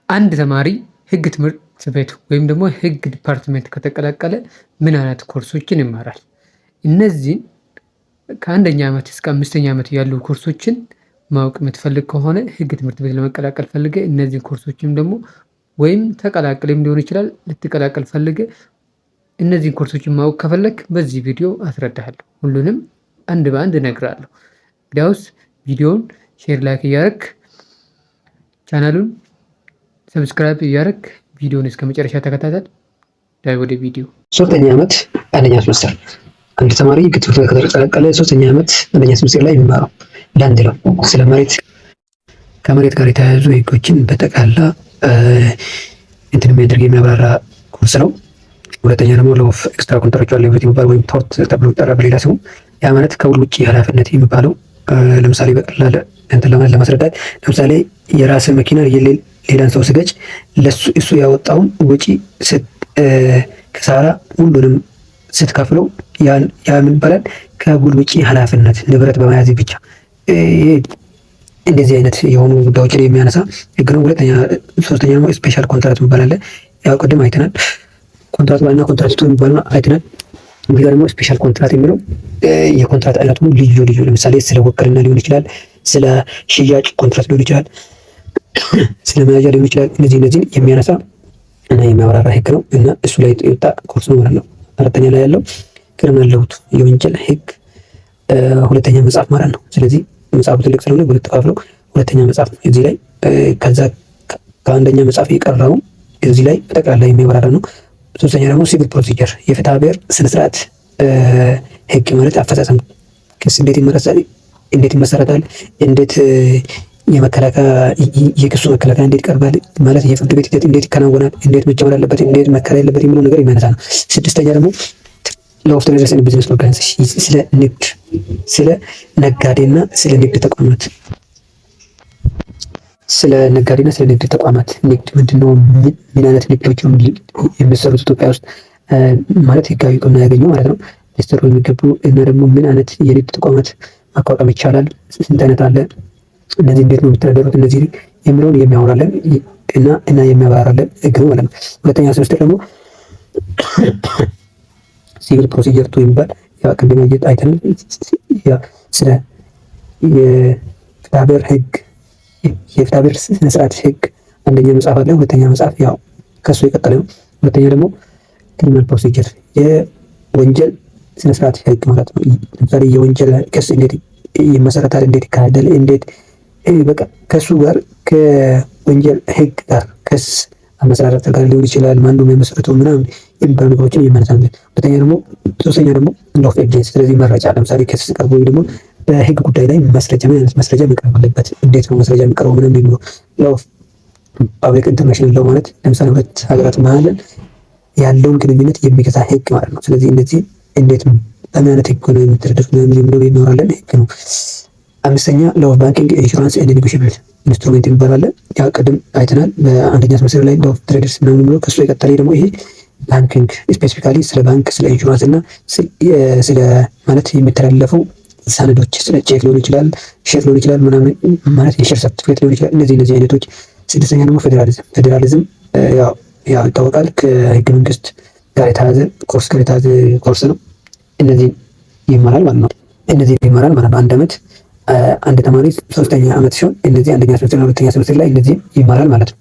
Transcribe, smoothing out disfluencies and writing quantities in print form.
አንድ ተማሪ ህግ ትምህርት ቤት ወይም ደግሞ ህግ department ከተቀላቀለ ምን አይነት ኮርሶችን ይማራል? እነዚህን ከአንደኛ ዓመት እስከ አምስተኛ ዓመት ያሉ ኮርሶችን ማወቅ የምትፈልግ ከሆነ፣ ህግ ትምህርት ቤት ለመቀላቀል ፈልገህ፣ እነዚህን ኮርሶችም ደግሞ ወይም ተቀላቅለም ሊሆን ይችላል፣ ልትቀላቀል ፈልገህ እነዚህን ኮርሶችን ማወቅ ከፈለክ በዚህ ቪዲዮ አስረዳሃለሁ። ሁሉንም አንድ በአንድ እነግርሃለሁ። እንግዲያውስ ቪዲዮውን share፣ like እያደረክ፣ ቻናሉን subscribe እያደረክ ቪዲዮውን እስከ መጨረሻ ተከታተል። ዳይ ወደ ቪዲዮ። ሶስተኛ ዓመት አንደኛ ሴምስተር፣ አንድ ተማሪ ህግ ትምህርት ቤት ከተቀላቀለ ሶስተኛ ዓመት አንደኛ ሴምስተር ላይ የሚማረው land law፣ ስለ መሬት፣ ከመሬት ጋር የተያያዙ ህጎችን በጠቅላላ እንትን የሚያደርግ፣ የሚያብራራ ኮርስ ነው። ሁለተኛ ደግሞ law of extra contractual liability የሚባል ወይም tort ተብሎ ይጠራል በሌላ ስሙ። ያ ማለት ከውል ውጭ ኃላፊነት የሚባለው፣ ለምሳሌ በቀላል እንትን ለማለት፣ ለማስረዳት፣ ለምሳሌ የራስህ መኪና ሌላን ሰው ስገጭ ለሱ እሱ ያወጣውን ወጪ፣ ኪሳራ ሁሉንም ስትከፍለው ያ ምን ይባላል? ከውል ውጪ ኃላፊነት፣ ንብረት በመያዝ ብቻ እንደዚህ አይነት የሆኑ ጉዳዮችን የሚያነሳ ህግ ነው። ሁለተኛ፣ ሶስተኛ ደግሞ special contract የሚባል አለ። ያው ቅድም አይተናል። Contract one እና contract two የሚባለው አይተናል። እዚህ ጋር ደግሞ special contract የሚለው የኮንትራት አይነቱ ልዩ ልዩ፣ ለምሳሌ ስለ ውክልና ሊሆን ይችላል፣ ስለ ሽያጭ ኮንትራት ሊሆን ይችላል፣ ስለ መያዣ ሊሆን ይችላል። እነዚህን የሚያነሳ እና የሚያብራራ ህግ ነው እና እሱ ላይ የወጣ ኮርስ ነው ማለት ነው። አራተኛ ላይ ያለው criminal law የወንጀል ህግ ሁለተኛ መጽሐፍ ማለት ነው። ስለዚህ መጽሐፉ ትልቅ ስለሆነ በሁለት ተካፍሎ ሁለተኛ መጽሐፍ ነው። እዚህ ላይ ከዛ ከአንደኛ መጽሐፍ የቀረው እዚህ ላይ በጠቅላላ የሚያብራራ ነው። ሶስተኛ ደግሞ civil procedure፣ የፍትሐ ብሔር ስነስርዓት ህግ ማለት አፈጻጸም፣ ክስ እንዴት ይመረሳል፣ እንዴት ይመሰረታል፣ እንዴት የመከላከያ፣ የክሱ መከላከያ እንዴት ይቀርባል፣ ማለት የፍርድ ቤት ሂደት እንዴት ይከናወናል፣ እንዴት መጀመር አለበት፣ እንዴት መከራ ያለበት የሚለው ነገር የሚያነሳ ነው። ስድስተኛ ደግሞ law of traders and business organization፣ ስለ ንግድ፣ ስለ ነጋዴና ስለ ንግድ ተቋማት፣ ስለ ነጋዴና ስለ ንግድ ተቋማት፣ ንግድ ምንድነው? ምን አይነት ንግዶች ነው የሚሰሩት ኢትዮጵያ ውስጥ፣ ማለት ህጋዊ እውቅና ያገኙ ማለት ነው፣ ሊሰሩ የሚገቡ፣ እና ደግሞ ምን አይነት የንግድ ተቋማት ማቋቋም ይቻላል? ስንት አይነት አለ? እነዚህ እንዴት ነው የሚተዳደሩት? እነዚህ የሚለውን የሚያወራለን እና የሚያብራራለን ህግ ነው ማለት ነው። ሁለተኛ ሴምስተር ደግሞ civil procedure two የሚባል፣ ያ ቅድም አይተናል። ያ ስለ የፍትሐብሔር ህግ፣ የፍትሐብሔር ስነስርዓት ህግ አንደኛ መጽሐፍ አለ። ሁለተኛ መጽሐፍ ያው ከሱ የቀጠለ ነው። ሁለተኛ ደግሞ criminal procedure፣ የወንጀል ስነስርዓት ህግ ማለት ነው። ለምሳሌ የወንጀል ክስ እንዴት ይመሰረታል፣ እንዴት ይካሄዳል፣ እንዴት በቃ ከሱ ጋር፣ ከወንጀል ህግ ጋር፣ ክስ አመሰራረት ጋር ሊሆን ይችላል። ማን ነው የሚመሰርተው ምናምን የሚባሉ ነገሮችን የሚያነሳለን። ሁለተኛ ደግሞ፣ ሶስተኛ ደግሞ law of evidence። ስለዚህ መረጃ፣ ለምሳሌ ክስ ቀርቦ ወይ ደግሞ በህግ ጉዳይ ላይ ማስረጃ፣ ምን አይነት ማስረጃ መቅረብ አለበት፣ እንዴት ነው ማስረጃ የሚቀርበው ምናምን የሚለው። Law of public international law ማለት ለምሳሌ ሁለት ሀገራት መሀል ያለውን ግንኙነት የሚገዛ ህግ ማለት ነው። ስለዚህ እነዚህ እንዴት፣ በምን አይነት ህግ ነው የሚተዳደሩት ምናምን የሚለው የሚያወራለን ህግ ነው። አምስተኛ law of banking, insurance and negotiable instrument የሚባል አለ። ያ ቅድም አይተናል በአንደኛ ሴምስተር ላይ law of traders ምናምን ብሎ ከሱ የቀጠለ ደግሞ ይሄ banking፣ specifically ስለ ባንክ፣ ስለ ኢንሹራንስ እና ስለ ማለት የሚተላለፈው ሰነዶች፣ ስለ ቼክ ሊሆን ይችላል፣ share ሊሆን ይችላል ምናምን፣ ማለት የ share ሰርቲፊኬት ሊሆን ይችላል። እነዚህ አይነቶች። ስድስተኛ ደግሞ ፌዴራሊዝም። ፌዴራሊዝም ያው ይታወቃል፣ ከህገ መንግስት ጋር የተያዘ ኮርስ ጋር የተያዘ ኮርስ ነው። እነዚህ ይማራል ማለት ነው። እነዚህ ይማራል ማለት ነው። አንድ አመት፣ አንድ ተማሪ ሶስተኛ አመት ሲሆን እነዚህ አንደኛ ሴምስተር እና ሁለተኛ ሴምስተር ላይ እነዚህ ይማራል ማለት ነው።